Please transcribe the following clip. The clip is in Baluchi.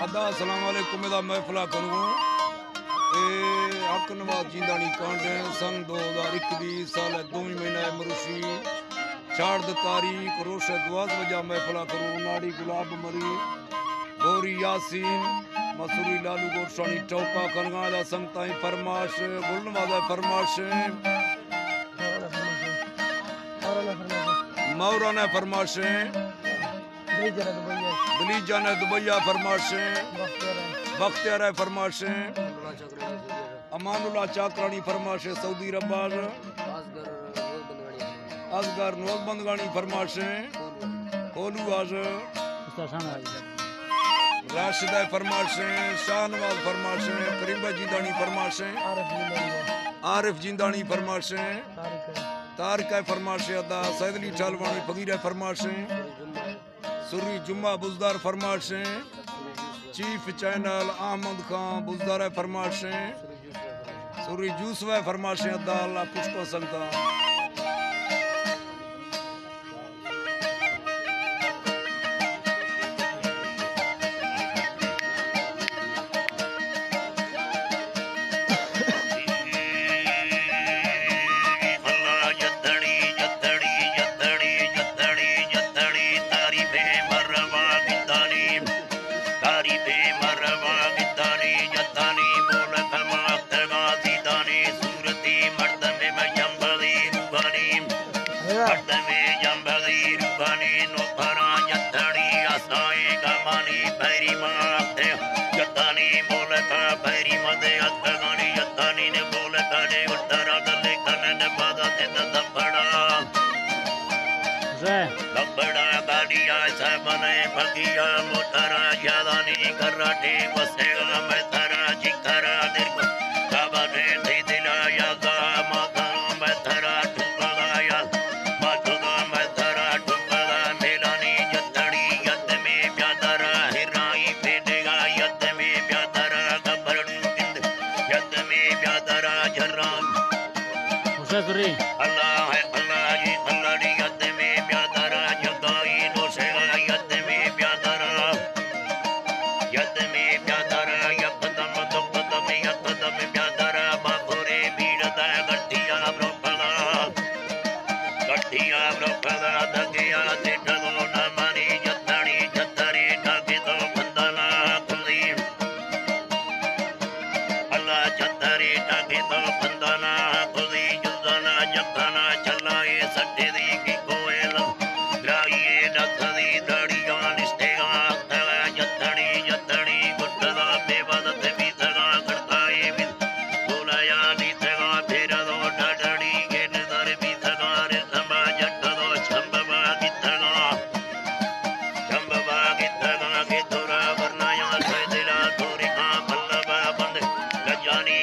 ادا السلام علیکم، ادا محفلہ کنوں۔ اے حق نواز جیندانی کانڈیں، سن دو ہزار اکیس سال دومی مہینہ مروشی، چاردہ تاریخ، روش دوازدہ بجا محفلہ کنوں۔ ناڑی گلاب مری، گوری یاسین، مسوری لالو گورشانی ٹوپا کنگا۔ ادا سنگتائیں فرمائش، گل نواز فرمائش، مورانا فرمائش۔ دلی جان دبئی ءَ۔ دلی جان دبئی ءَ فرمائشیں۔ بختیار ءِ۔ بختیار ءِ فرمائشیں۔ امان اللہ چاکرانی فرمائشیں سعودی عرب ءَ۔ اصغر نوزبندگانی فرمائشیں۔ کولو ءَ۔ راشد ءِ فرمائشیں۔ شاہ نواز فرمائشیں۔ کریم بھائی جیندانی فرمائشیں۔ عارف جیندانی۔ عارف جیندانی فرمائشیں۔ طارق ءِ۔ طارق ءِ فرمائشیں۔ ادا سید علی ٹھالوانی فقیر ءِ فرمائشیں۔ سری جمعہ بزدار فرمائشیں۔ چیف چینل احمد خان بزدار ءِ فرمائشیں۔ سری یوسف ءِ فرمائشیں۔ ادا اللہ پشکو سنگتاں۔ مردمے جنبگی روبانی نوکراں جتانی اسائیں گامانی پیری ماتے جتانی مولکا پیری مدے اتگانی جتانی نے مولکا نے اترا گلے کنن پادا تے دپڑا۔ دپڑا گاڑیا سبنے بگیا موٹرا یادانی کراٹے وسے میں ترا جکرا دل کو کابا نے دے دلا یا گا ما کرو میں ترا ٹکڑا یا ماتوگا مزارا ٹکڑا میلانی جتڑی یتمی بیادارا ہرائی پیدگا یتمی بیادارا گبرڑو گند یتمی بیادارا جران۔ اللہ ہے اللہ جی اللہ ڈی یتمی بیادارا جگائی نوشگا یتمی بیادارا۔ یتمی بیادارا یک قدم دو قدم یک قدم بیادارا باپورے بیڑ دا گٹیا بروکلا۔ گٹیا بروکلا دگیا تے ڈگو نہ مری جتڑی جتڑی ڈگی تو بندنا کلی۔ اللہ چتری ٹاکے تو بندانا کلی جزانا جکانا چلائے سٹے دی کی کوئے لو۔ گرائی ڈاکری داڑی جان اشتے گا تلا جتڑی جتڑی گٹلا بے بادت بی تگا گڑتائے بی۔ بولا یا بی تگا پھیرا دو ڈاڈڑی کے نظر بی تگا رے سما جٹ دو چمبا بی تگا۔ چمبا گتگاں کہ تورا ورنایاں سیدلا توریکاں بلبا بند لجانی